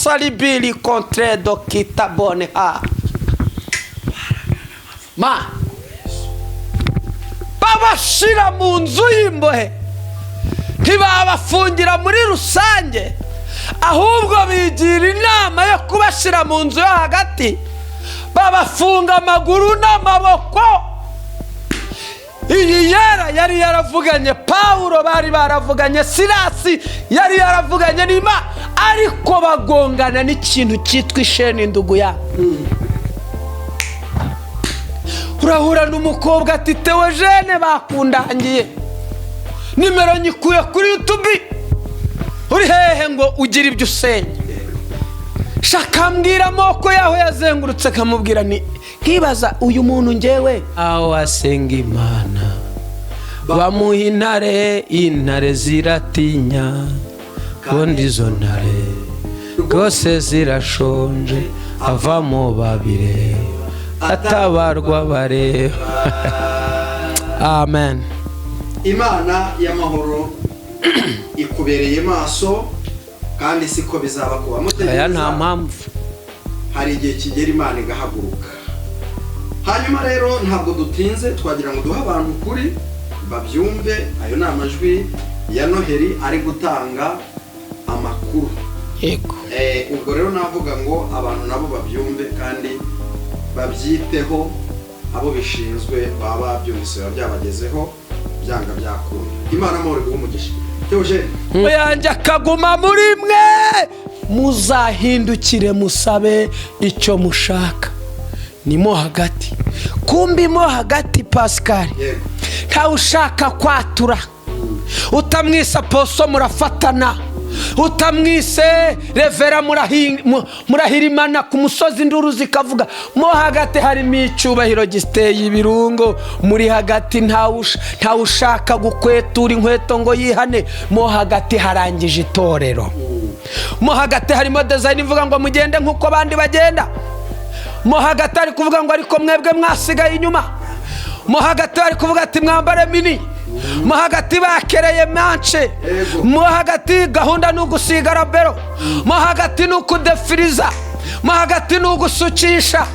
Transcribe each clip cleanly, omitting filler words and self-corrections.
Salibiri contre dokita bone ha ma babashira mu nzu y'imbohe. Ntibabafungira muri rusange, ahubwo bigira inama yo kubashyira mu nzu yo hagati, babafunga amaguru n'amaboko. Iyi yera yari yaravuganye Pawulo, bari baravuganye Sirasi, yari yaravuganye n'Imana, ariko bagongana n'ikintu cyitwa isheni. Ndugu yabo, urahura n'umukobwa ati: "Teogene bakundangiye, nimero nyikuye kuri YouTube, uri hehe ngo ugire ibyo usenya?" Shaka mbwira amoko yaho yazengurutse, akamubwira ni nkibaza uyu muntu ngewe aho asenga Imana bamuha intare, intare ziratinya, ubundi izo ntare rwose zirashonje, avamo babire atabarwa bareba. Amen. Imana y'amahoro ikubereye maso, kandi siko bizaba kuba Aya nta mpamvu. Hari igihe kigera Imana igahaguruka. Hanyuma rero ntabwo dutinze, twagira ngo duhe abantu ukuri babyumve. Ayo ni amajwi ya Noheli ari gutanga amakuru. Yego. Ubwo rero navuga ngo abantu nabo babyumve kandi babyiteho, abo bishinzwe baba babyumvise, biba byabagezeho byanga byakunda. Imana amahoro iguhe umugisha, Theogene. Yanjye akaguma muri mwe, muzahindukire musabe icyo mushaka. Ni mo hagati, kumbi mo hagati, Pascal. Yego. Ntawe ushaka kwatura utamwise apostle, murafatana, utamwise reverend, murahirimana ku musozi, induru zikavuga. Mo hagati harimo icyubahiro giteye ibirungo. Muri hagati ntawe ushaka gukwetura inkweto ngo yihane. Mo hagati harangije itorero. Mo hagati harimo design ivuga ngo mugende nk'uko abandi bagenda. Mo hagati ari kuvuga ngo ariko mwebwe mwasigaye inyuma. Mo hagati bari kuvuga ati mwambare mini. Mo hagati bakereye manche. Yego. Mo hagati gahunda ni ugusiga rabero. Mo hagati ni ukudefiriza. Mo hagati ni ugusukisha.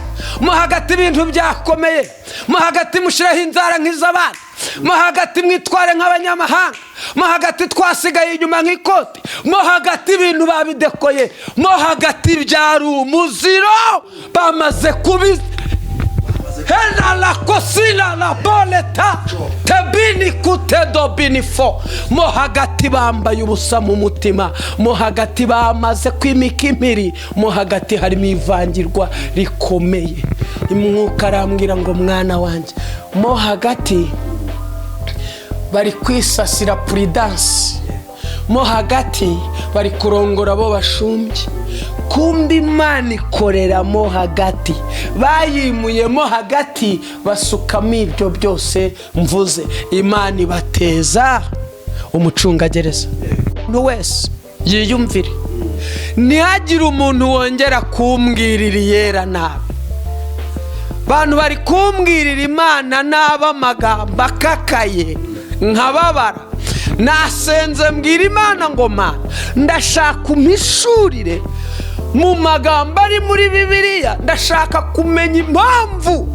Mo hagati ibintu byakomeye. Mo hagati mushireho inzara nk'iz'abandi. Mo hagati mwitware nk'abanyamahanga. Mo hagati twasigaye inyuma nk'ikoti. Mo hagati ibintu babidekoye. Mo hagati byari umuziro, bamaze kubi hena la kosila la boleta tebini kutedo binifo. Mo hagati bambaye ubusa mu mutima. Mo hagati bamaze kwimika impiri. Mo hagati harimo ivangirwa rikomeye. Umwuka arambwira ngo: "Mwana wanjye, mo hagati bari kwisasira Prudence, mo hagati bari kurongora abo bashumbye." Kumbe Imana ikorera mo hagati. Bayimuyemo hagati, basukamo ibyo byose mvuze, Imana ibateza umucungagereza. Umuntu wese yiyumvire, ntihagire umuntu wongera kumbwirira iyera nabi. Abantu bari kumbwirira Imana nabi, amagambo akakaye, nkababara. Nasenze mbwira Imana ngo: "Mana, ndashaka umpishurire mu magambo ari muri Bibiliya, ndashaka kumenya impamvu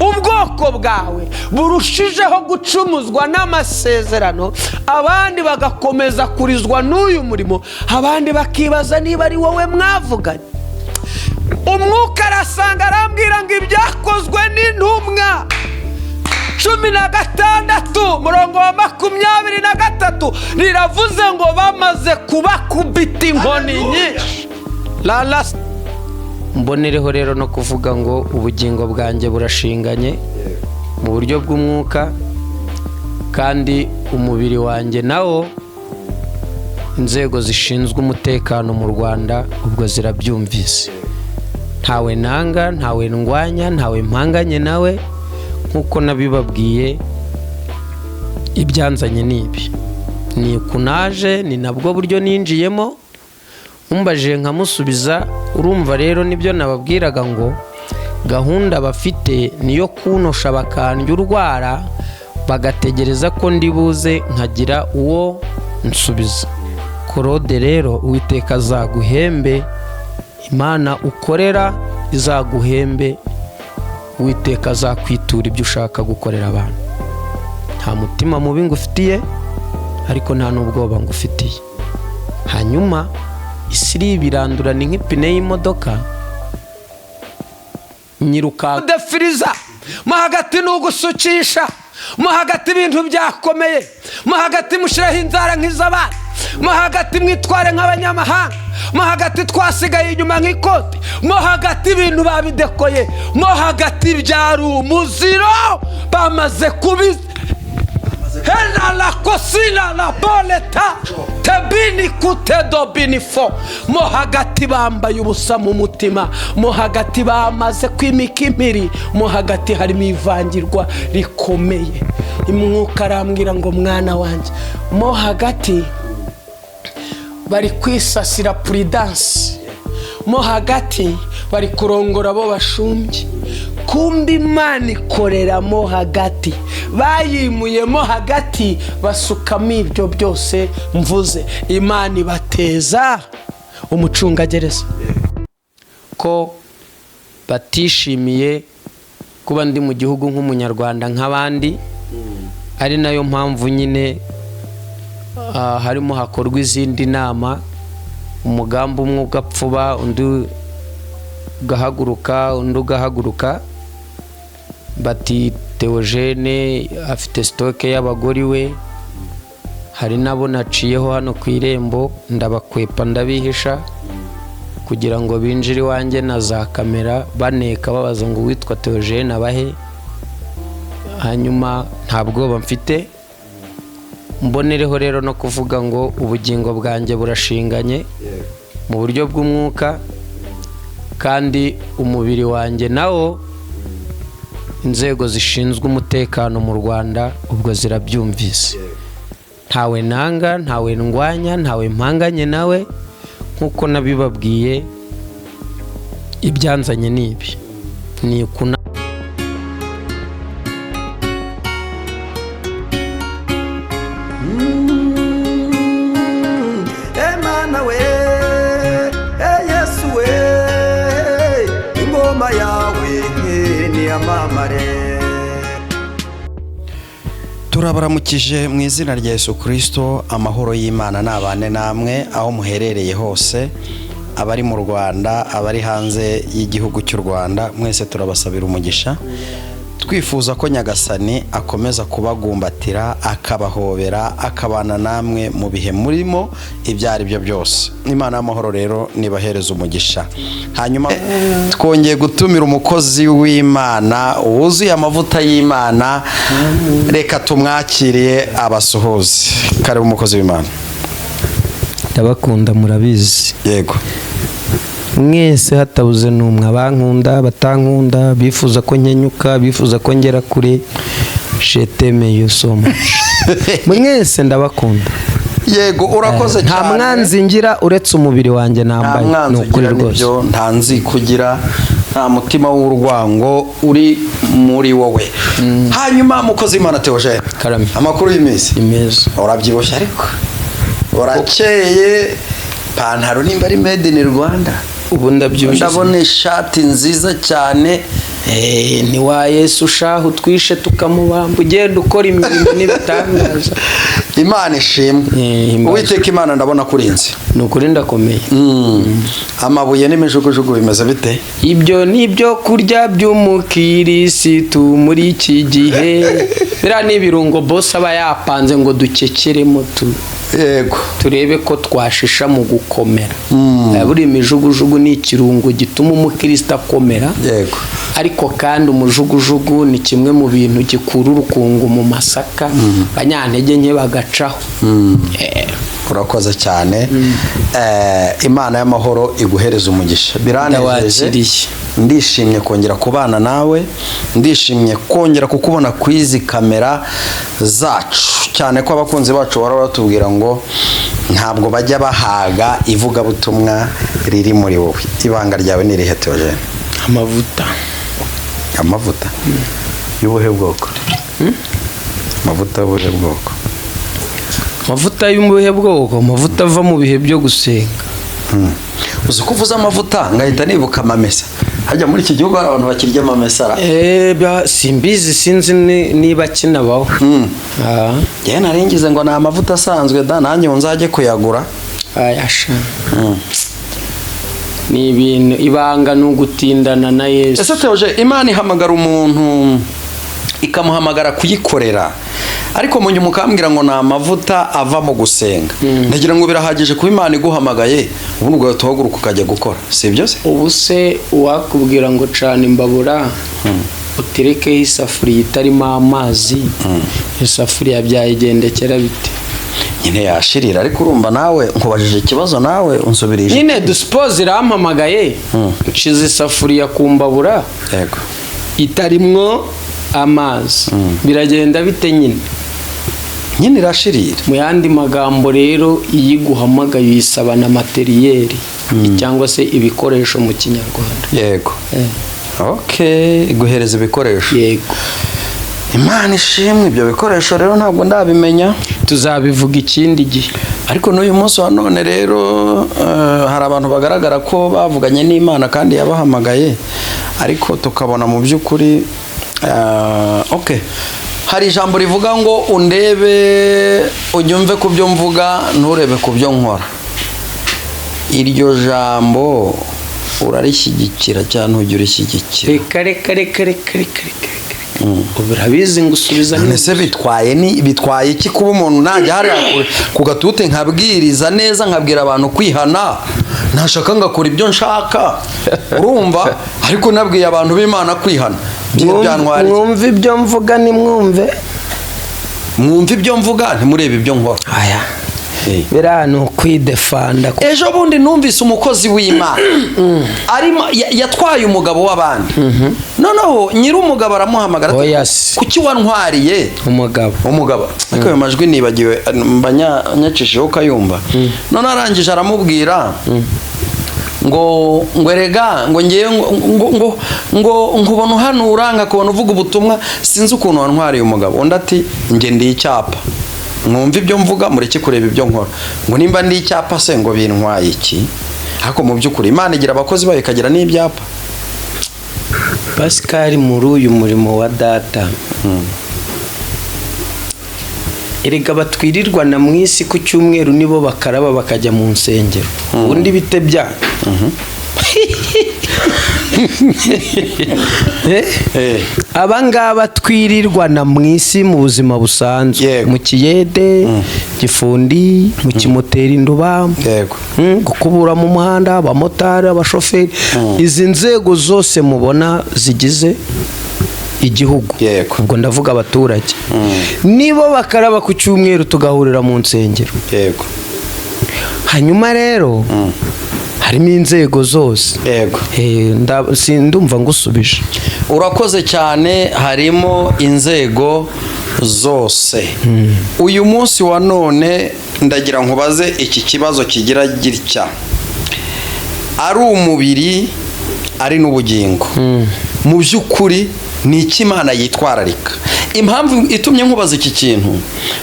ubwoko bwawe burushijeho gucumuzwa n'amasezerano, abandi bagakomeza kurizwa n'uyu murimo, abandi bakibaza niba ari wowe mwavuganye." Umwuka arasanga arambwira ngo Ibyakozwe n'Intumwa 16 umurongo wa 23 riravuze ngo bamaze kubakubita inkoni nyinshi. Rara mbonereho rero no kuvuga ngo ubugingo bwanjye burashinganye mu buryo bw'umwuka, kandi umubiri wanjye nawo inzego zishinzwe umutekano mu Rwanda ubwo zirabyumvise. Ntawe nanga, ntawe ndwanya, ntawe mpanganye nawe. Nk'uko nabibabwiye, ibyanzanye ni ibi, ni ukunaje, ni nabwo buryo ninjiyemo, umbajije nkamusubiza. Urumva rero nibyo nababwiraga ngo gahunda bafite niyo kunosha, bakandya urwara, bagategereza ko ndi buze nkagira uwo nsubiza. Korode rero, Uwiteka azaguhembe. Imana ukorera izaguhembe, Uwiteka azakwitura ibyo ushaka gukorera abantu. Nta mutima mubi ngufitiye, ariko nta n'ubwoba ngufitiye. Hanyuma isi iribirandura, ni nk'ipine y'imodoka nyirukanka defiriza. Mo hagati ni ugusukisha, mo hagati ibintu byakomeye, mo hagati mushireho inzara nk'iz'abana, mo hagati mwitware nk'abanyamahanga, mo hagati twasigaye inyuma nk'ikoti, mo hagati ibintu babidekoye, mo hagati byari umuziro bamaze kubi hena la kosina la boleta tebini kutedo binifo. Mo hagati bambaye ubusa mu mutima, mo hagati bamaze kwimika impiri, mo hagati harimo ivangirwa rikomeye. Umwuka arambwira ngo: "Mwana wanjye, mo hagati bari kwisasira Prudence, mo hagati bari kurongora abo bashumbye." Kumbe Imana ikorera mo hagati, bayimuyemo hagati, basukamo ibyo byose mvuze, Imana ibateza umucungagereza ko batishimiye kuba ndi mu gihugu nk'Umunyarwanda nk'abandi, ari nayo mpamvu nyine harimo hakorwa izindi nama, umugambi umwe ugapfuba, undi ugahaguruka, undi ugahaguruka, bati Theogene afite stock y'abagore iwe. Hari n'abo naciyeho hano ku irembo, ndabakwepa, ndabihisha kugira ngo binjire iwanjye na za kamera, baneka babaza ngo uwitwa Theogene abahe. Hanyuma nta bwoba mfite. Mbonereho rero no kuvuga ngo ubugingo bwanjye burashinganye mu buryo bw'umwuka, kandi umubiri wanjye nawo inzego zishinzwe umutekano mu Rwanda ubwo zirabyumvise. Ntawe nanga, ntawe ndwanya, ntawe mpanganye nawe. Nk'uko nabibabwiye, ibyanzanye ni ibi, ni ukuna. Emana we, e Yesu we, ingoma yawe niyamamare. Turabaramukije mu izina rya Yesu Kirisito. Amahoro y'Imana nabane namwe aho muherereye hose, abari mu Rwanda, abari hanze y'igihugu cy'u Rwanda, mwese turabasabira umugisha, twifuza ko Nyagasani akomeza kubagumbatira, akabahobera, akabana namwe mu bihe murimo ibyo ari byo byose. Imana y'amahoro rero nibahereza umugisha. Hanyuma twongeye gutumira umukozi w'Imana wuzuye amavuta y'Imana. Reka tumwakiriye abasuhuze. Karibu, umukozi w'Imana. Ndabakunda, murabizi. Yego. Mwese hatabuze n'umwe, abankunda, batankunda, bifuza ko nkenyuka, bifuza ko ngera kure, je t'aime you so much. Mwese ndabakunda. Yego, urakoze Nta cyane. mwanzi ngira uretse umubiri wanjye Nta nambaye. mwanzi Ni ukuri ugira rwose. nibyo, nta nziko ugira, nta mutima w'urwango uri muri wowe. Hanyuma mukozi w'Imana Theogene, Karame. amakuru y'iminsi? Ni meza. Urabyibushye, ariko urakeye, pantaro nimba ari made in Rwanda. Ubu ndabyibushye. Ndabona ishati nziza cyane. Ni wa Yesu ushaha utwishe tukamubamba, ugenda ukora imirimo n'ibitangaza. Imana ishimwe. Himbazwe. Uwiteka Imana ndabona kurinze. Ni ukuri, ndakomeye. Amabuye n'imijugujugu bimeze bite? Ibyo ni ibyo kurya by'umukirisitu muri iki gihe. Biriya ni ibirungo boss aba yapanze ngo dukekeremo tu turebe ko twashisha mu gukomera. Buriya imijugujugu ni ikirungo gituma umukristo akomera. Ariko kandi umujugujugu ni kimwe mu bintu gikura urukungu mu masaka, abanyantege nke bagacaho. Urakoze cyane. Imana y'amahoro iguhereza umugisha. Biranejeje. Ndawakiriye. Ndishimye kongera kubana nawe, ndishimye kongera kukubona ku izi kamera zacu, cyane ko abakunzi bacu bahora batubwira ngo ntabwo bajya bahaga ivugabutumwa riri muri wowe. Ibanga ryawe ni irihe, Theogene? Amavuta. Amavuta y'ubuhe bwoko? Amavuta y'ubuhe bwoko? Amavuta y'ubuhe bwoko? Amavuta ava mu bihe byo gusenga. Uzi ko uvuze amavuta ngahita nibuka amamesa. Hajya muri iki gihugu hari abantu bakirya amamesa ra? Simbizi, sinzi niba kinabaho. Ah, Njyewe nari ngize ngo ni amavuta asanzwe da, nanjye ngo nzajye kuyagura. Aya sha. Ni ibintu, ibanga ni ugutindana na Yesu. Ese Theoje, Imana ihamagara umuntu ikamuhamagara kuyikorera, ariko mu nyuma ukambwira ngo ni amavuta ava mu gusenga, ndagira ngo birahagije kuba Imana iguhamagaye, ubundi ugahita uhaguruka ukajya gukora, si ibyo se? Ubu se uwakubwira ngo cana imbabura, uterekeho isafuriya itarimo amazi, isafuriya byayigendekera bite? Nyine yashirira. Ariko urumva nawe nkubajije ikibazo, nawe unsubirije. Nyine dusipoze irampamagaye, nshize isafuriya ku mbabura itarimwo amazi, biragenda bite nyine? Nyine irashirira. Mu yandi magambo rero, iyo iguhamagaye uyisaba na matériel cyangwa se ibikoresho mu Kinyarwanda. Okay, iguhereza ibikoresho. Yego. Imana ishimwe. Ibyo bikoresho rero ntabwo ndabimenya. Tuzabivuga ikindi gihe. Ariko n'uyu munsi wa none rero, hari abantu bagaragara ko bavuganye n'Imana kandi yabahamagaye, ariko tukabona mu by'ukuri, okay, hari ijambo rivuga ngo undebe unyumve ku byo mvuga, nturebe ku byo nkora. Iryo jambo urarishyigikira cyangwa ntujya urishyigikira? Reka, reka, reka, reka, reka, reka, reka. Ubu urabizi ngo usubiza. None se bitwaye iki kuba umuntu najya hariya ku gatute nkabwiriza neza, nkabwira abantu kwihana, ntashaka ngakora ibyo nshaka, urumva? Ariko nabwiye abantu b'Imana kwihana. Byantwara iki? Mwumve ibyo mvuga, nimwumve. Mwumve ibyo mvuga, ntimurebe ibyo nkora. Aya, biriya ni ukwidefanda. Ejo bundi numvise umukozi w'Imana arimo yatwaye umugabo w'abandi, noneho nyir'umugabo aramuhamagara ati, Oya se. "Kuki wantwariye Umugabo. umugabo?" Ariko ayo majwi nibagiwe, mba nyacishijeho ukayumva. None arangije aramubwira ngo erega ngo ngewe ngo nkubona uhanura, nkakubona uvuga ubutumwa, sinzi ukuntu wantwariye umugabo. Undi ati: "Njye ndi icyapa, mwumve ibyo mvuga, mureke kureba ibyo nkora." Ngo nimba ndi icyapa se, ngo bintwaye iki? Ariko mu by'ukuri Imana igira abakozi bayo, ikagira n'ibyapa. Pascal, muri uyu murimo wa data, erega batwirirwana mu isi ku cyumweru nibo bakaraba bakajya mu nsengero, ubundi bite byanyu? Eh? Aba ngaba twirirwana mu isi mu buzima busanzwe, mu kiyede, gifundi, mu kimoteri, nduba, gukubura mu muhanda, abamotari, abashoferi, izi nzego zose mubona zigize igihugu, ubwo ndavuga abaturage, nibo bakaraba ku cyumweru tugahurira mu nsengero. Hanyuma rero harimo inzego zose. Sindumva ngusubije. Urakoze cyane. Harimo inzego zose. Uyu munsi wa none ndagira nkubaze iki kibazo kigira gitya: ari umubiri, ari n'ubugingo, mu by'ukuri ni iki Imana yitwararika? Impamvu itumye nkubaza iki kintu,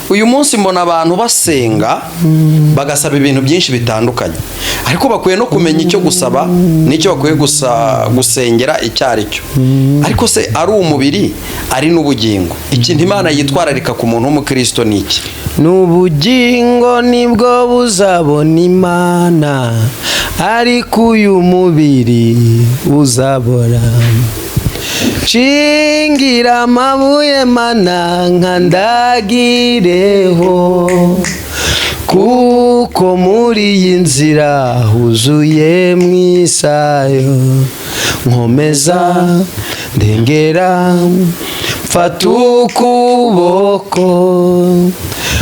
uyu munsi mbona abantu basenga bagasaba ibintu byinshi bitandukanye, ariko bakwiye no kumenya icyo gusaba n'icyo bakwiye gusengera icyo ari cyo. Ariko se ari umubiri, ari n'ubugingo, ikintu Imana yitwararika ku muntu w'umukristo ni iki? N'ubugingo nibwo buzabona Imana, ariko uyu mubiri uzabora. Nshingira amabuye mana, nkandagireho, kuko muri iyi nzira huzuye mu isayo. Nkomeza, ndengera, mfata ukuboko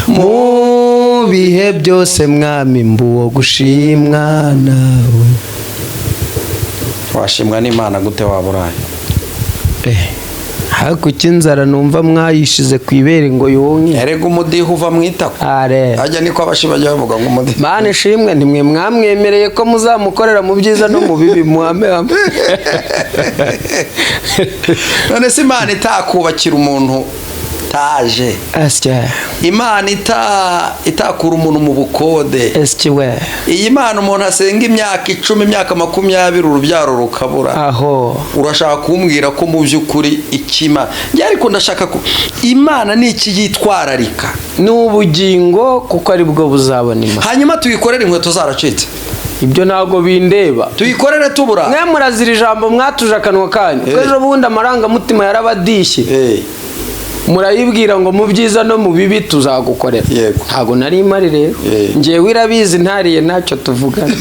mu bihe byose, Mwami, mbuwo gushimwa nawe. Washimwa n'Imana gute waba uraye? Hakuki inzara numva mwayishize ku ibere ngo yonke. Erega umudiho uva mu itako. Are. Ajya niko abashi bajya bavuga ngo umudiho. Mana ishimwe, ntimwe mwamwemereye ko muzamukorera mu byiza no mu bibi, muhame hamwe. None se Imana itakubakira umuntu etaje, Esike. Imana itakura umuntu mu bukode, Esike we. iyi Mana umuntu asenga imyaka 10, imyaka 20, urubyaro rukabura. Aho. Urashaka kumbwira ko mu by'ukuri ikima njye, ariko ndashaka ko Imana ni iki yitwararika? Ni ubugingo, kuko ari bwo buzabona Imana. Hanyuma tuyikorere inkweto zaracitse? Ibyo ntabwo bindeba. Tuyikorere tubura? Mwe murazira ijambo mwatuje akanwa kanyu, kuko ejo bundi amarangamutima yarabadishye, murayibwira ngo mu byiza no mu bibi tuzagukorera. Ntabwo nari imari rero. Ngewe irabizi, ntariye ntacyo tuvugana.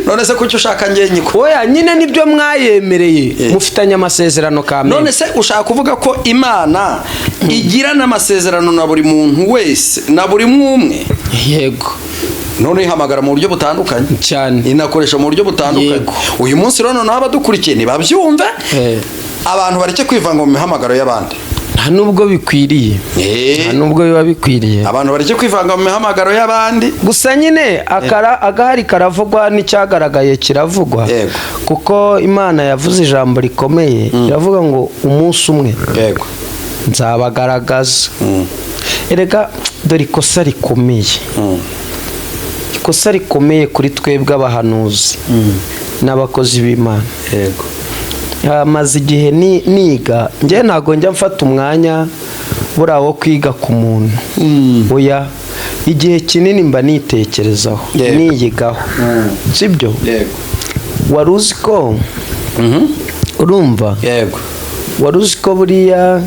None se kuki ushaka njye nyiko? Oya nyine, nibyo mwayemereye, mufitanye amasezerano kamere. None se ushaka kuvuga ko Imana igirana amasezerano na buri muntu wese, na buri mwumwe? Yego. None ihamagara mu buryo butandukanye? Cyane. Inakoresha mu buryo butandukanye? Yego. Uyu munsi rero noneho abadukurikiye ntibabyumve, abantu bareke kwivanga mu mihamagaro y'abandi. Nta nubwo bikwiriye. Nta nubwo biba bikwiriye. Abantu bareke kwivanga mu mihamagaro y'abandi. Gusa nyine agahari karavugwa, n'icyagaragaye kiravugwa. Kuko Imana yavuze ijambo rikomeye, iravuga ngo umunsi umwe nzabagaragaza. Erega dore ikosa rikomeye, ikosa rikomeye kuri twebwe abahanuzi n'abakozi b'Imana. Maze igihe niga, njye ntabwo njya mfata umwanya buriya wo kwiga ku muntu, oya, igihe kinini mba nitekerezaho, niyigaho, sibyo? Yego. Wari uzi ko, urumva? Yego. Wari uzi ko buriya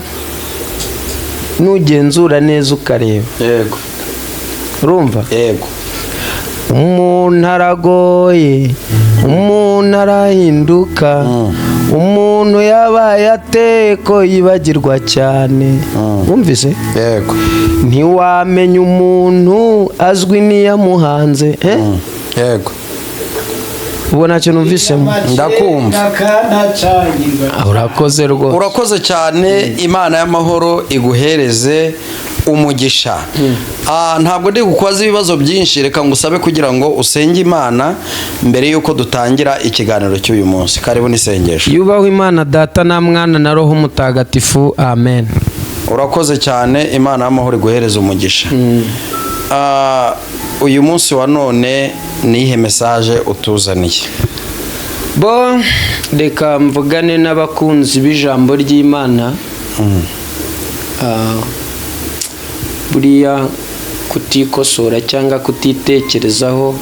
nugenzura neza ukareba, urumva? Yego. Umuntu aragoye, umuntu arahinduka, umuntu yabaye ateko yibagirwa cyane, wumvise? Yego. Ntiwamenya umuntu azwi n'iyamuhanze, eh? Yego. Ubwo ntacyo numvisemo. Ndakumva. Ah, urakoze rwose. Urakoze cyane, Imana y'amahoro iguhereze umugisha. Ntabwo ndi kukubaza ibibazo byinshi, reka ngusabe kugira ngo usenge Imana mbere y'uko dutangira ikiganiro cy'uyu munsi. Karibu n'isengesho. Yubahwe Imana Data na Mwana na Roho Mutagatifu, amen. Urakoze cyane, Imana y'amahoro iguhereze umugisha. Uyu munsi wa none ni iyihe message utuzaniye? Bo reka mvugane n'abakunzi b'ijambo ry'Imana. Buriya kutikosora cyangwa kutitekerezaho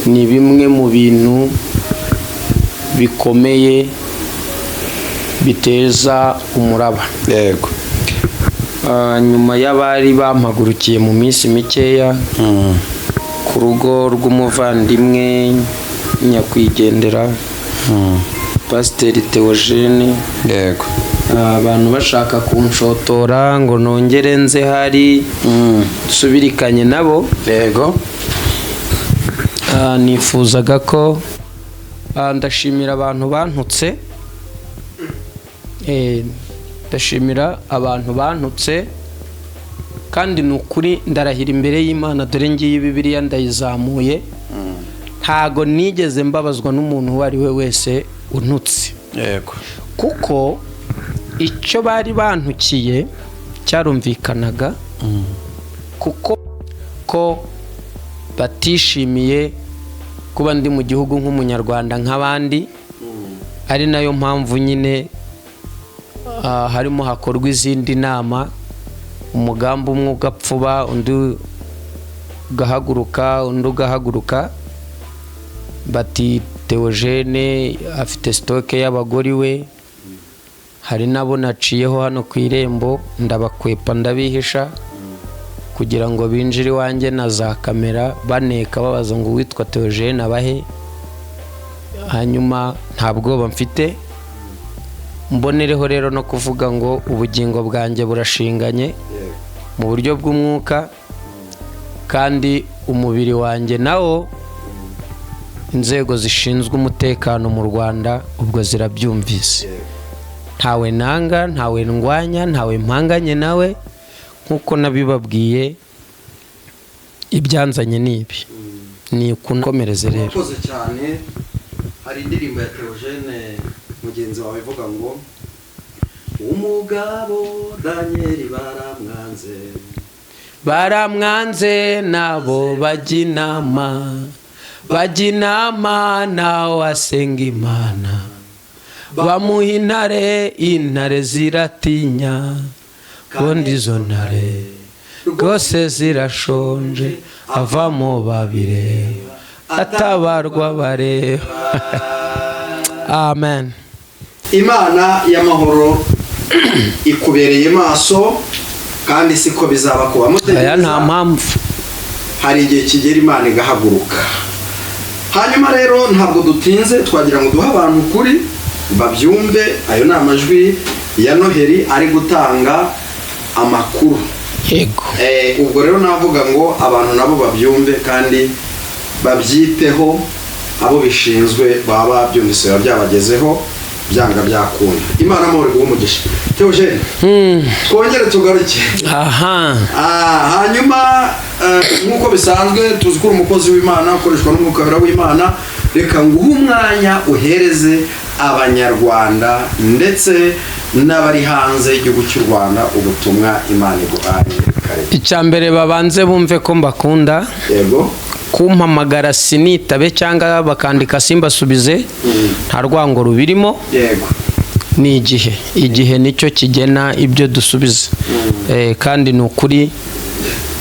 ni bimwe mu bintu bikomeye biteza umuraba. Nyuma y'abari bampagurukiye mu minsi mikeya ku rugo rw'umuvandimwe nyakwigendera Pasiteri Theogene, abantu bashaka kunshotora ngo nongere nze hari nsubirikanye nabo. Nifuzaga ko, ndashimira abantu bantutse. Ndashimira abantu bantutse, kandi ni ukuri ndarahira imbere y'Imana, dore ngiyi Bibiliya ndayizamuye, ntago nigeze mbabazwa n'umuntu uwo ari we wese untutse, kuko icyo bari bantukiye cyarumvikanaga, kuko ko batishimiye kuba ndi mu gihugu nk'Umunyarwanda nk'abandi, ari nayo mpamvu nyine harimo hakorwa izindi nama, umugambi umwe ugapfuba, undi ugahaguruka, undi ugahaguruka, bati Theogene afite stock y'abagore iwe. Hari n'abo naciyeho hano ku irembo, ndabakwepa, ndabihisha kugira ngo binjire iwanjye na za kamera, baneka babaza ngo uwitwa Theogene abahe. Hanyuma nta bwoba mfite. Mbonereho rero no kuvuga ngo ubugingo bwanjye burashinganye mu buryo bw'umwuka, kandi umubiri wanjye nawo inzego zishinzwe umutekano mu Rwanda ubwo zirabyumvise. Ntawe nanga, ntawe ndwanya, ntawe mpanganye nawe, nk'uko nabibabwiye, ibyanzanye ni ibi, ni ukukomereze rero. Urakoze cyane. Hari indirimbo ya Theogene mugenzi wawe ivuga ngo Umugabo Daniel baramwanze. Baramwanze nabo bajya inama, bajya inama, nawe asenga Imana, bamuha intare, intare ziratinya, ubundi izo ntare rwose zirashonje, avamo babireba, atabarwa bareba. Amen. Imana y'amahoro ikubereye maso, kandi siko bizaba ku Aya nta bamutegereza. mpamvu. Hari igihe kigera Imana igahaguruka. Hanyuma rero ntabwo dutinze, twagira ngo duhe abantu ukuri babyumve. Ayo ni amajwi ya Noheli ari gutanga amakuru. Yego. Ubwo rero navuga ngo abantu nabo babyumve kandi babyiteho, abo bishinzwe baba babyumvise, biba byabagezeho byanga byakunda. Imana amahoro iguhe umugisha. Theogene, twongere tugaruke. Aha. Hanyuma nk'uko bisanzwe tuzi ko uri umukozi w'Imana ukoreshwa n'Umwuka Wera w'Imana, reka nguhe umwanya uhereze Abanyarwanda ndetse n'abari hanze y'igihugu cy'u Rwanda ubutumwa Imana iguhaye kare. Icya mbere, babanze bumve ko mbakunda. Kumpamagara sinitabe cyangwa bakandika simbasubize, nta rwango rubirimo. Ni igihe, igihe nicyo kigena ibyo dusubiza. Kandi ni ukuri,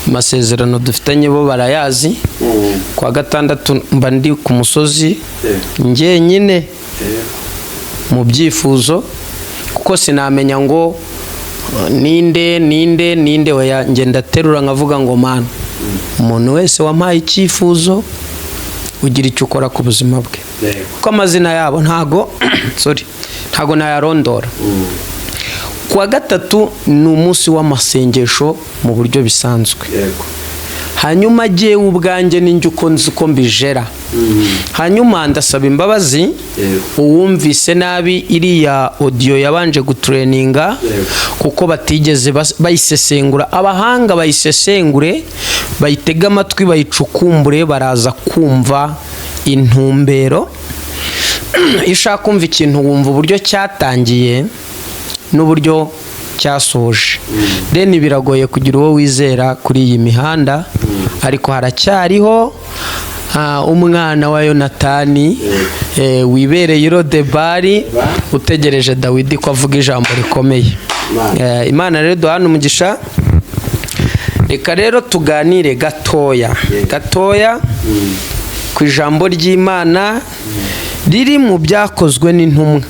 amasezerano dufitanye bo barayazi. Kuwa gatandatu mba ndi ku musozi njyenyine mu byifuzo, kuko sinamenya ngo ninde, ninde, ninde. Oya, njye ndaterura nkavuga ngo: "Mana, umuntu wese wampaye icyifuzo, ugira icyo ukora ku buzima bwe." Kuko amazina yabo ntago, sorry, ntago nayarondora. Kuwa gatatu ni umunsi w'amasengesho mu buryo bisanzwe. Hanyuma jyewe ubwanjye ninjye uko nzi uko mbijera. Hanyuma ndasaba imbabazi uwumvise nabi iriya audio yabanje gutrendinga, kuko batigeze bayisesengura. Abahanga bayisesengure, bayitege amatwi, bayicukumbure, baraza kumva intumbero. Iyo ushaka kumva ikintu, wumva uburyo cyatangiye n'uburyo cyasoje. Then biragoye kugira uwo wizera kuri iyi mihanda, ariko haracyariho umwana wa Yonatani wibereye i Lodebari, utegereje Dawidi ko avuga ijambo rikomeye. Imana. Imana rero duhana umugisha. Reka rero tuganire gatoya gatoya ku ijambo ry'Imana riri mu Byakozwe n'Intumwa.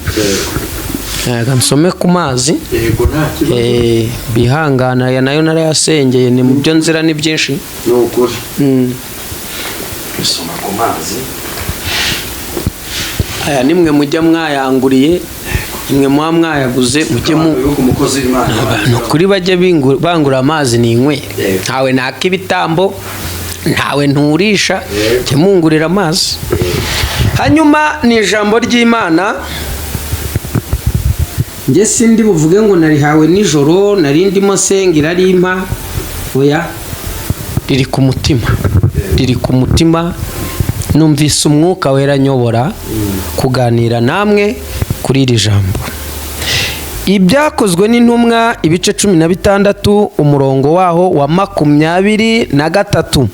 Reka nsome ku mazi. Yego, nta kibazo. Bihangana, aya nayo narayasengeye, ni mu byo nzira ni byinshi. Ni ukuri, bisoma ku mazi. Aya nimwe mujya mwayanguriye, nimwe muba mwayaguze, mujye mu Abantu bibuka umukozi w'Imana. Ni ukuri, bajye bangura amazi ninywere. Ntawe naka ibitambo, ntawe nturisha. Jya mungurira amazi. Hanyuma ni ijambo ry'Imana, njye sindi buvuge ngo narihawe nijoro nari ndimo nsenga irarimpa, oya, riri ku mutima, riri ku mutima. Numvise Umwuka Wera nyobora kuganira namwe kuri iri jambo. Ibyakozwe n'Intumwa, ibice 16, umurongo waho wa 23.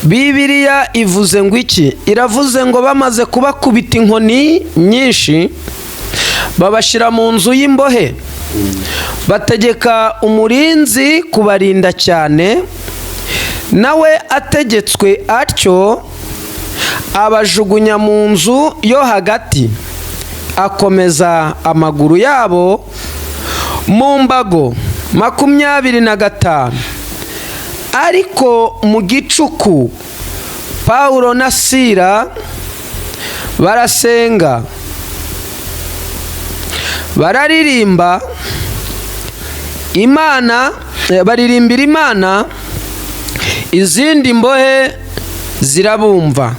Bibiliya ivuze ngo iki? Iravuze ngo bamaze kubakubita inkoni nyinshi, babashyira mu nzu y'imbohe, bategeka umurinzi kubarinda cyane. Nawe ategetswe atyo, abajugunya mu nzu yo hagati, akomeza amaguru yabo mu mbago. 25. Ariko mu gicuku Pawulo na Sira barasenga, bararirimba Imana, baririmbira Imana, izindi mbohe zirabumva.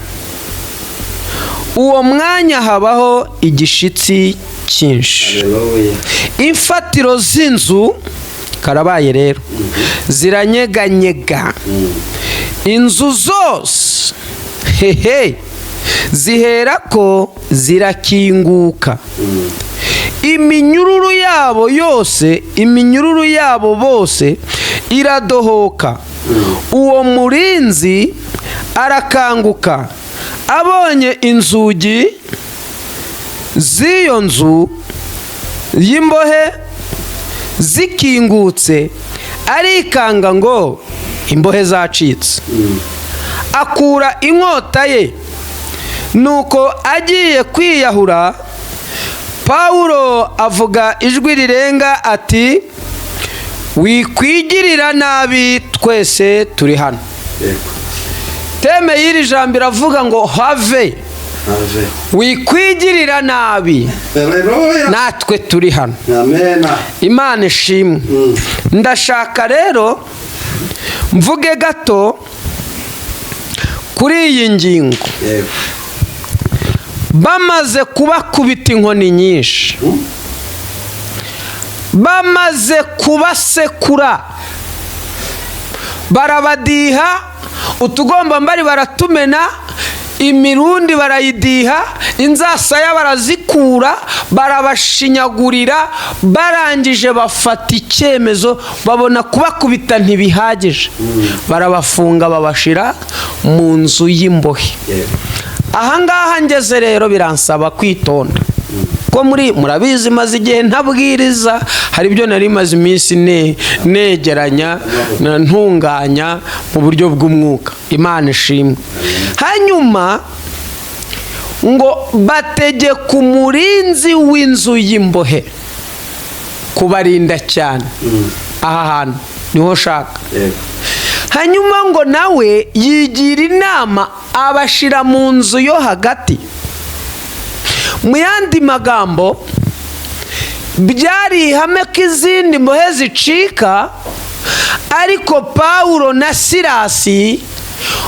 Uwo mwanya habaho igishitsi cyinshi. Haleluya. Imfatiro z'inzu, karabaye rero, ziranyeganyega, inzu zose hehe ziherako zirakinguka. Iminyururu yabo yose, iminyururu yabo bose iradohoka. Uwo murinzi arakanguka, abonye inzugi z'iyo nzu y'imbohe zikingutse, arikanga ngo imbohe zacitse. Akura inkota ye, nuko agiye kwiyahura, Pawulo avuga ijwi rirenga ati: "Wikwigirira nabi, twese turi hano." Thème y'iri jambo iravuga ngo have Have. Wikwigirira nabi, Haleluya. natwe turi hano. Amena. Imana ishimwe. Ndashaka rero mvuge gato kuri iyi ngingo. Bamaze kubakubita inkoni nyinshi, bamaze kubasekura, barabadiha utugombambari, baratumena imirundi, barayidiha inzasaya, barazikura, barabashinyagurira. Barangije bafata icyemezo, babona kubakubita ntibihagije, barabafunga, babashira mu nzu y'imbohe. Ahangaha ngeze rero biransaba kwitonda, ko muri murabizi maze igihe ntabwiriza, hari ibyo nari maze iminsi negeranya ntunganya mu buryo bw'umwuka. Imana ishimwe. Hanyuma ngo bategeka umurinzi w'inzu y'imbohe kubarinda cyane. Aha hantu niho nshaka. Hanyuma ngo nawe yigira inama, abashyira mu nzu yo hagati. Mu yandi magambo, byari ihame ko izindi mbohe zicika, ariko Pawulo na Sirasi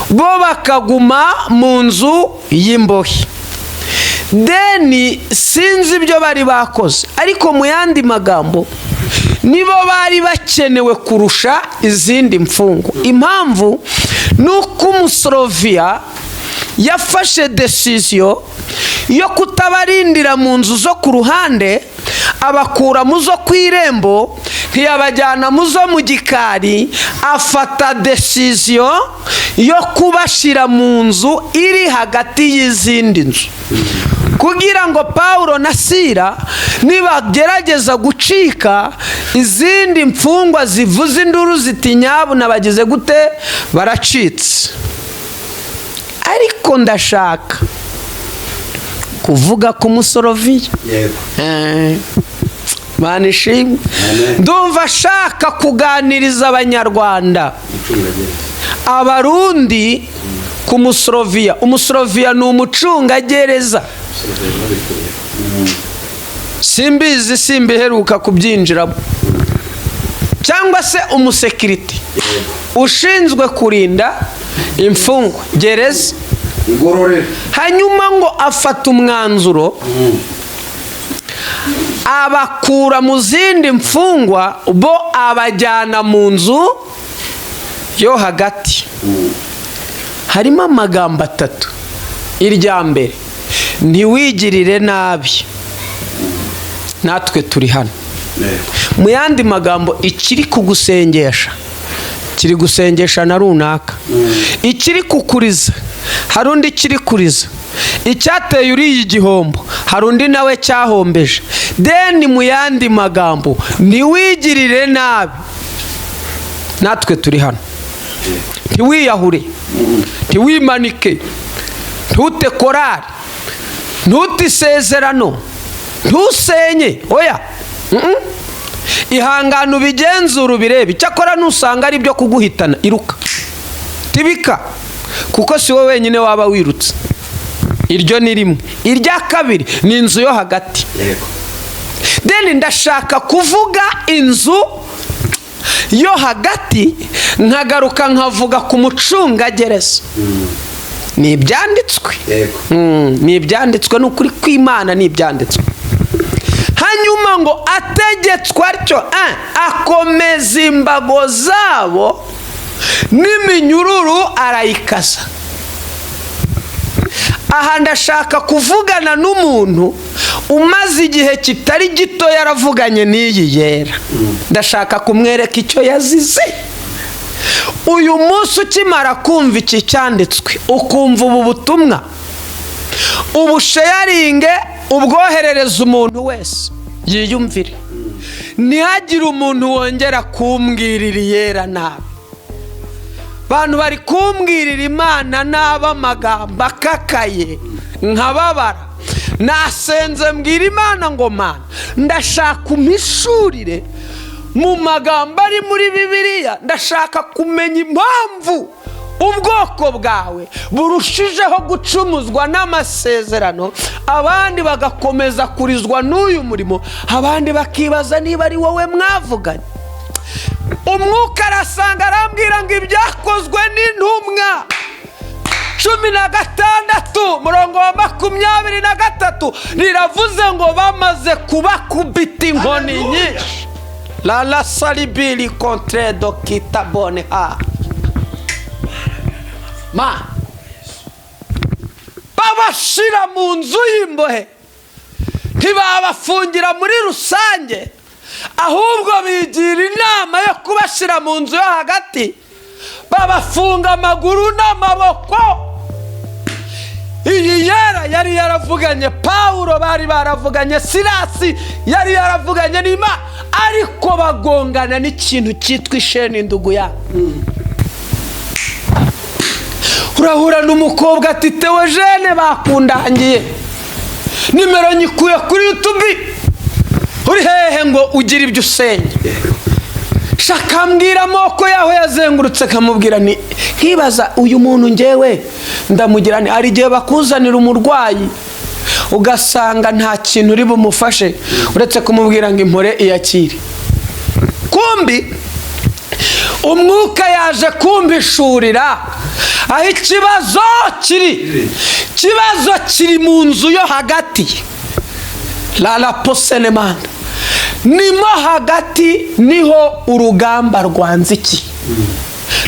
bo bakaguma mu nzu y'imbohe. Then sinzi ibyo bari bakoze, ariko mu yandi magambo nibo bari bakenewe kurusha izindi mfungwa. Impamvu ni uko umusoroviya yafashe décision yo kutabarindira mu nzu zo ku ruhande, abakura mu zo ku irembo, ntiyabajyana mu zo mu gikari, afata décision yo kubashyira mu nzu iri hagati y'izindi nzu, kugira ngo Pawulo na Sira nibagerageza gucika, izindi mfungwa zivuze induru ziti: "Nyabuna, bagize gute? Baracitse." Ariko ndashaka kuvuga ku musoroviya. Mana ishimwe. Amen. Ndumva ashaka kuganiriza Abanyarwanda, Umucungagereza. Abarundi ku musoroviya. Umusoroviya ni umucungagereza. Umusorovia babikuye. Simbizi, simbiheruka kubyinjiramo, cyangwa se umusekiriti ushinzwe kurinda imfungwa, gereza. Ngororero. Hanyuma ngo afata umwanzuro, abakura mu zindi mfungwa, bo abajyana mu nzu yo hagati. Harimo amagambo atatu. Irya mbere: ntiwigirire nabi, natwe turi hano. Mu yandi magambo, ikiri kugusengesha kiri gusengesha na runaka, ikiri kukuriza hari undi kiri kuriza, icyateye uriya igihombo hari undi nawe cyahombeje. Then mu yandi magambo, ntiwigirire nabi, natwe turi hano. Ntiwiyahure, ntiwimanike, ntute korari, ntute isezerano, ntusenye, oya. Ihangane, ubigenzure, ubirebe. Icyakora nusanga ari ibyo kuguhitana, iruka, tibika, kuko si wowe wenyine waba wirutse. Iryo ni rimwe. Irya kabiri ni inzu yo hagati. Then ndashaka kuvuga inzu yo hagati, nkagaruka nkavuga ku mucungagereza. Ni ibyanditswe. Ni ibyanditswe, ni ukuri kw'Imana, ni ibyanditswe. Hanyuma ngo ategetswe atyo, akomeza imbago zabo n'iminyururu arayikasa. Aha ndashaka kuvugana n'umuntu umaze igihe kitari gito yaravuganye n'iyi yera. Ndashaka kumwereka icyo yazize. Uyu munsi ukimara kumva iki cyanditswe, ukumva ubu butumwa, ubusharinge, ubwoherereza umuntu wese yiyumvire. Ntihagire umuntu wongera kumbwirira iyera nabi. Abantu bari kumbwirira Imana nabi, amagambo akakaye, nkababara. Nasenze mbwira Imana ngo: "Mana, ndashaka umpishurire mu magambo ari muri Bibiliya, ndashaka kumenya impamvu ubwoko bwawe burushijeho gucumuzwa n'amasezerano, abandi bagakomeza kurizwa n'uyu murimo, abandi bakibaza niba ari wowe mwavuganye." Umwuka arasanga arambwira ngo Ibyakozwe n'Intumwa 16 murongo wa 23 riravuze ngo bamaze kubakubita inkoni nyinshi, la salibiri contre do kitabone ha ma, babashira mu nzu y'imbohe. Ntibabafungira muri rusange, ahubwo bigira inama yo kubashyira mu nzu yo hagati, babafunga amaguru n'amaboko. Iyi yera yari yaravuganye Pawulo, bari baravuganye Sirasi, yari yaravuganye n'Imana, ariko bagongana n'ikintu cyitwa isheni. Ndugu yabo, urahura n'umukobwa ati: "Teogene bakundangiye, nimero nyikuye kuri YouTube, uri hehe ngo ugire ibyo usenya?" Shaka mbwira amoko yaho yazengurutse, akamubwira ni nkibaza uyu muntu ngewe ndamugira ni. Hari igihe bakuzanira umurwayi, ugasanga nta kintu uri bumufashe uretse kumubwira ngo impore, iyakire. Kumbi umwuka yaje kumpishurira aho ikibazo kiri. Ikibazo kiri mu nzu yo hagati, la posenemanda, nimo hagati niho urugamba rwanziki.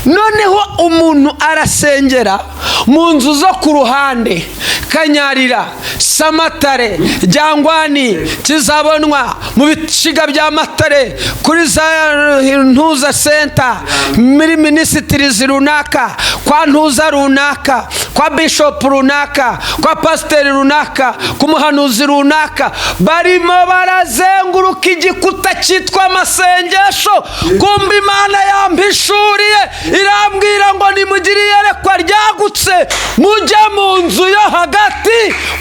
Noneho umuntu arasengera mu nzu zo ku ruhande, Kanyarira, Samatare, Jyangwani, Kizabonwa, mu bishiga bya Matare, kuri za Ntuza Center, muri ministries runaka, kwa Ntuza runaka, kwa bishopu runaka, kwa pasiteri runaka, ku muhanuzi runaka, barimo barazenguruka igikuta cyitwa amasengesho. Kumva Imana yampishuriye, irambwira ngo nimugire iyerekwa ryagutse, mujye mu nzu yo hagati,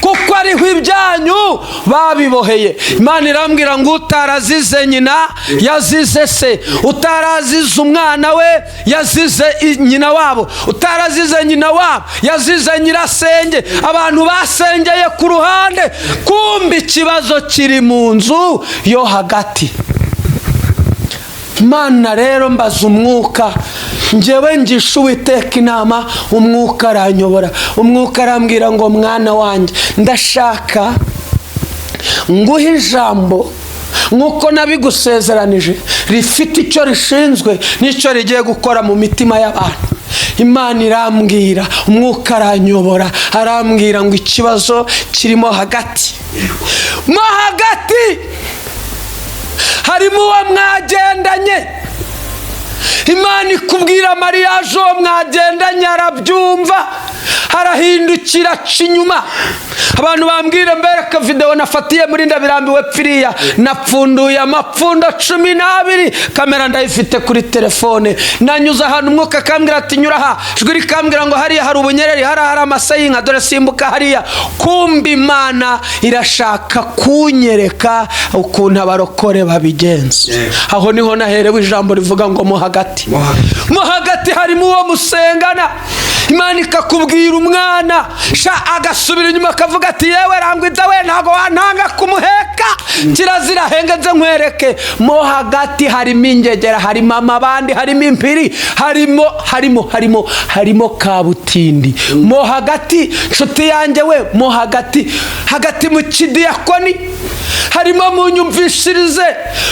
kuko ariho ibyanyu babiboheye. Imana irambwira ngo utarazize nyina yazize se, utarazize umwana we yazize nyina wabo, utarazize nyina wabo yazize nyirasenge. Abantu basengeye ku ruhande, kumva ikibazo kiri mu nzu yo hagati. Imana rero, mbaza umwuka, ngewe ngisha Uwiteka inama, umwuka aranyobora. Umwuka arambwira ngo: "Mwana wanjye, ndashaka nguhe ijambo nk'uko nabigusezeranije, rifite icyo rishinzwe n'icyo rigiye gukora mu mitima y'abantu." Imana irambwira, umwuka aranyobora, arambwira ngo ikibazo kirimo hagati. Mo hagati harimo uwo mwagendanye. Imana ikubwira mariage, uwo mwagendanye arabyumva, arahindukira, aca inyuma. Abantu bambwira mbereka videwo nafatiye muri Ndabirambiwe pfiriya, napfunduye amapfundo 12, kamera ndayifite kuri telefone. Nanyuze ahantu, umwuka akambwira ati: "Nyura aha." Ijwi rikambwira ngo hariya hari ubunyereri, hariya hari amase y'inka, dore simbuka hariya. Kumva Imana irashaka kunyereka ukuntu abarokore babigenza. Aho niho naherewe ijambo rivuga ngo mo hagati. Mo hagati. Mo hagati harimo uwo musengana. Imana ikakubwira umwana sha, agasubira inyuma akavuga ati: "Yewe rangwida we, ntabwo wantanga kumuheka, kirazira, henge nze nkwereke." Mo hagati harimo ingegera, harimo amabandi, harimo impiri, harimo harimo harimo harimo kabutindi mo hagati. Nshuti yanjye we, mo hagati, hagati mu kidiyakoni harimo, munyumvishirize,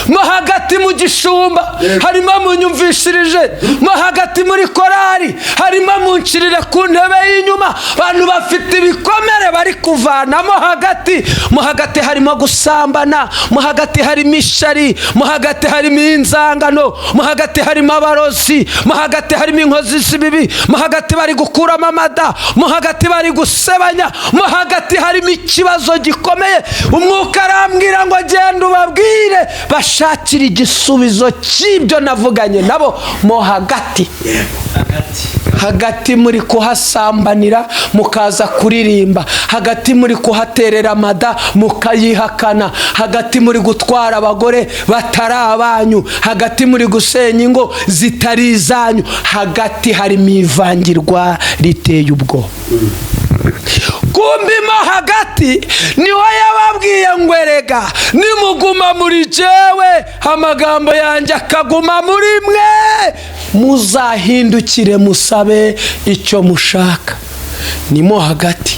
mo hagati mu gishumba harimo, munyumvishirije, mo hagati muri korari harimo, muncira. Nimushirire ku ntebe y'inyuma. Abantu bafite ibikomere bari kuvanamo hagati. Mo hagati harimo gusambana, mo hagati harimo ishari, mo hagati harimo inzangano, mo hagati harimo abarozi, mo hagati harimo inkozi z'ibibi, mo hagati bari gukuramo amada, mo hagati bari gusebanya, mo hagati harimo ikibazo gikomeye. Umwuka arambwira ngo genda ubabwire bashakire igisubizo cy'ibyo navuganye nabo mo hagati. Hagati muri kuhasambanira mukaza kuririmba, hagati muri kuhaterera amada mukayihakana, hagati muri gutwara abagore batari abanyu, hagati muri gusenya ingo zitari izanyu, hagati harimo ivangirwa riteye ubwoba. Kumbi mo hagati niho yababwiye ngo erega nimuguma muri jewe, amagambo yanjye akaguma muri mwe, muzahindukire musabe icyo mushaka. Ni mo hagati.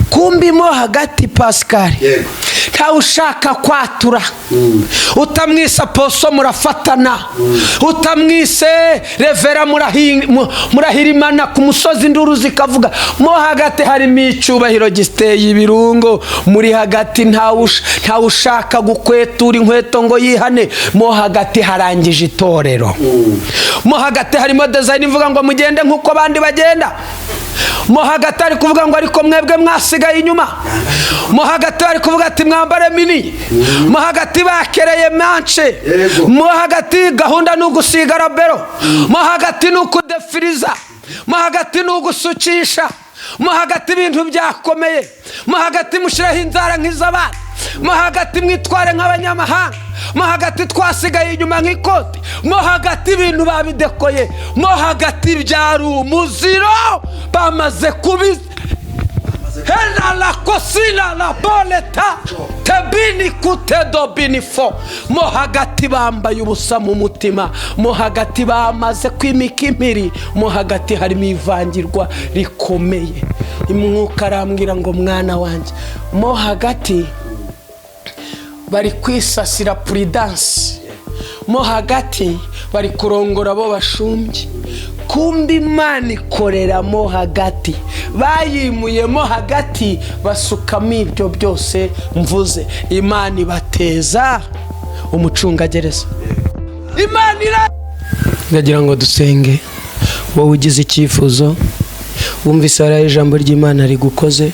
Kumbi mo hagati, Pascal, Yego. ntawe ushaka kwatura. Utamwise apostle murafatana, utamwise reverend murahirimana ku musozi, induru zikavuga. Mo hagati harimo icyubahiro giteye ibirungo. Muri hagati ntawe ushaka gukwetura inkweto ngo yihane. Mo hagati harangije itorero. Mo hagati harimo design ivuga ngo mugende nk'uko abandi bagenda. Mo hagati ari kuvuga ngo ariko mwebwe mwasigaye inyuma. Mo hagati bari kuvuga ati mwambare mini. Mo hagati bakereye manche. Yego. Mo hagati gahunda ni ugusiga rabero. Mo hagati ni ukudefiriza. Mo hagati ni ugusukisha. Mo hagati ibintu byakomeye. Mo hagati mushireho inzara nk'iz'abana. Mo hagati mwitware nk'abanyamahanga. Mo hagati twasigaye inyuma nk'ikoti. Mo hagati ibintu babidekoye. Mo hagati byari umuziro, bamaze kubi hela la kosila la boleta tebini kutedo binifo. Mo hagati bambaye ubusa mu mutima. Mo hagati bamaze kwimika impiri. Mo hagati harimo ivangirwa rikomeye. Umwuka arambwira ngo mwana wanjye, mo hagati bari kwisasira Prudence, mo hagati bari kurongora abo bashumbye. Kumbi Imana ikorera mo hagati. Bayimuyemo hagati, basukamo ibyo byose mvuze. Imana ibateza umucungagereza. Imana ira ndagira ngo dusenge. Wowe ugize icyifuzo, wumvise hariya ijambo ry'Imana rigukoze,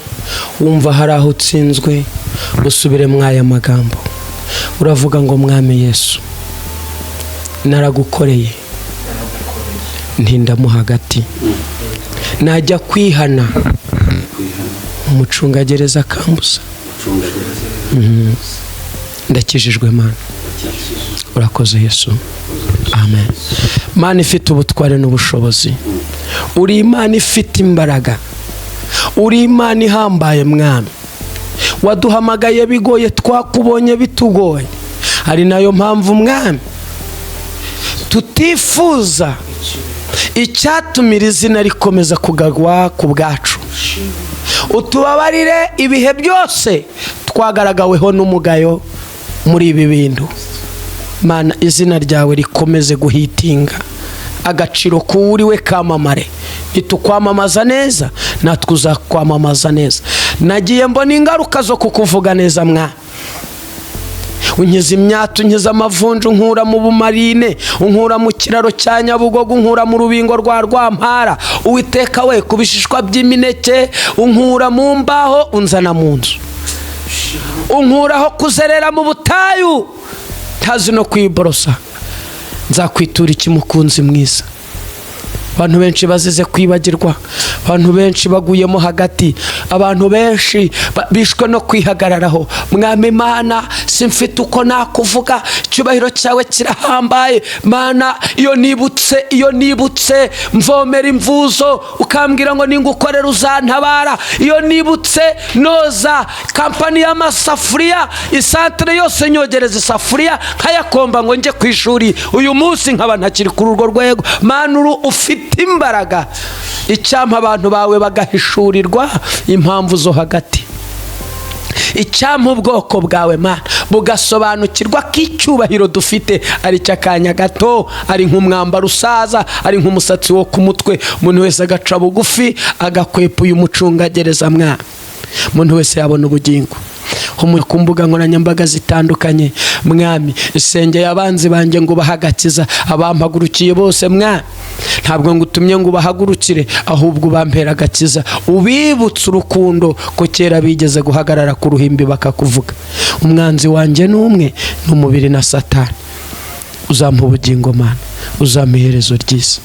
wumva hari aho utsinzwe, usubire mw'aya magambo. Uravuga ngo: "Mwami Yesu, naragukoreye ntindamo hagati, najya kwihana umucungagereza akambuza. Ndakijijwe Mana, urakoze Yesu, amen." Mana ifite ubutware n'ubushobozi, uri Imana ifite imbaraga, uri Imana ihambaye. Mwami, waduhamagaye bigoye, twakubonye bitugoye. Ari nayo mpamvu, Mwami, tutifuza icyatumira izina rikomeza kugagwa ku bwacu. Utubabarire ibihe byose twagaragaweho n'umugayo muri ibi bintu. Mana, izina ryawe rikomeze guhitinga agaciro k'uwuriwe, kamamare. Nitukwamamaza neza, natwe uzakwamamaza neza. Nagiye mbona ingaruka zo kukuvuga neza. Mwa unkiza imyato, unkiza amavunja, unkura mu bumarine, unkura mu kiraro cya Nyabugogo, unkura mu rubingo rwa Rwampara. Uwiteka we, ku bishishwa by'imineke, unkura mu mbaho unzana mu nzu, unkuraho kuzerera mu butayu ntazi no kwiborosa. Nzakwitura iki, mukunzi mwiza? Abantu benshi bazize kwibagirwa, abantu benshi baguyemo hagati, abantu benshi bishwe no kwihagararaho. Mwami Imana, simfite uko nakuvuga, icyubahiro cyawe kirahambaye. Mana, iyo nibutse mvomera imvuzo, ukambwira ngo ningukorera uzantabara. Iyo nibutse noza kampani y'amasafuriya, isantere yose nyogereza isafuriya nkayakomba ngo njye ku ishuri, uyu munsi nkaba ntakiri kuri urwo rwego. Mana, uru ufite imbaraga. Icyampa abantu bawe bagahishurirwa impamvu zo hagati. Icyampa ubwoko bwawe, Mana, bugasobanukirwa ko icyubahiro dufite ari icy'akanya gato, ari nk'umwambaro usaza, ari nk'umusatsi wo ku mutwe. Umuntu wese agaca bugufi, agakwepa uyu mucungagereza, mwana, umuntu wese yabona ubugingo. Ku mbuga nkoranyambaga zitandukanye, Mwami, isengeye abanzi banjye ngo ubahe agakiza, abampagurukiye bose. Mwami, ntabwo ngutumye ngo ubahagurukire, ahubwo ubampera agakiza, ubibutse urukundo ko kera bigeze guhagarara ku ruhimbi bakakuvuga. Umwanzi wanjye ni umwe, ni umubiri na Satani. Uzampa ubugingo, Mana, uzampa iherezo ryiza,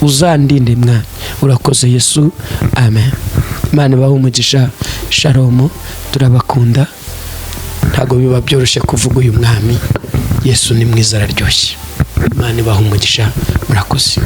uzandinde, Mwana. Urakoze Yesu, amen. Imana ibahe umugisha. Shalomu, turabakunda. Ntabwo biba byoroshye kuvuga uyu mwami Yesu. Ni mwiza, araryoshye. Imana ibahe umugisha, murakoze.